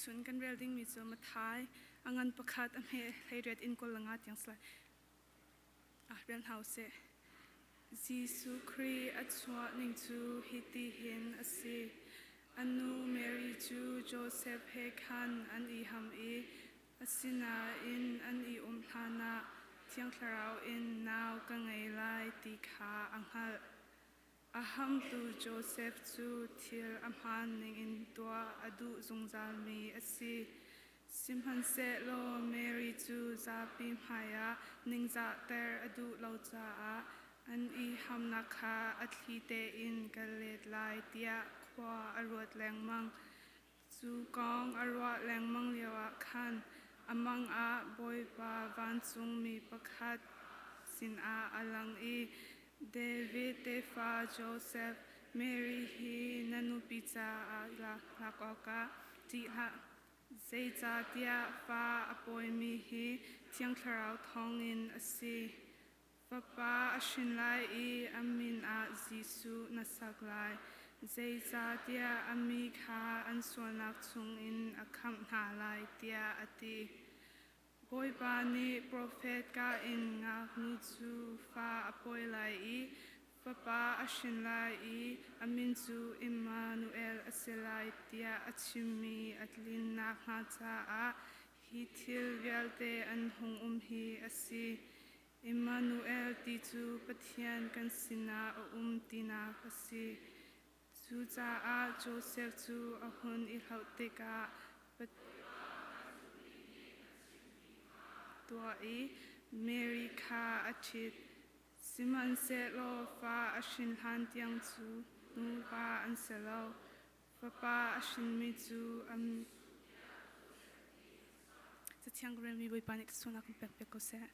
Tuchun kan rel dingmi cu Matthai a ngan pakhat a hme 18 in 25 tiang si lai. Ah, rel hna usih. Jesuh Khrih a chuah ning cu hiti hin a si. A nu Mary cu Josef he khan an i ham i asinain an i um hlanah Thiang Thlarau in nau ka ngei lai ti kha a hngalh. A hamtu Josef cu thil a hmaan ningin tuah a duh zungzalmi a si. Sihmanhsehlaw Mary cu zapi hmaiah ningzahter a duh lo caah an i hamnak kha a thli tein ka let lai tiah khua a ruat lengmang. Cu kong a ruah lengmang lioah khan a mang ah Bawipa vancungmi pakhat sinah a lang i, David tefa Josef, Mary hi na nupi caah lak awkah ṭih hlah. Zeicahtiah fa a pawimi hi Thiang Thlarau thawngin a si. Fapa a hrin lai i a min ah Jesuh na sak lai, zeicahtiah a mi kha an sualnak chungin a khamh hna lai, tiah a ti. Bawipa nih profet ka in ngaknu cu fa a pawi lai i fapa a hrin lai i a min cu Immanuel a si lai tiah a chimmi a tlin nakhnga caah hi thil vialte an hung um hi a si. Immanuel ti cu Pathian kan sinah a um tinak a si. Cucaah Josef cu a hun i hlauh tikah tuah i Mary kha a ṭhit. Sihmanhsehlaw fa a hrin hlan tiang cu nuva an si lo. Fapa a hrinmi cu an Cathiang ka relmi Bawipa nih thluachuahnak kan pek piak ko seh.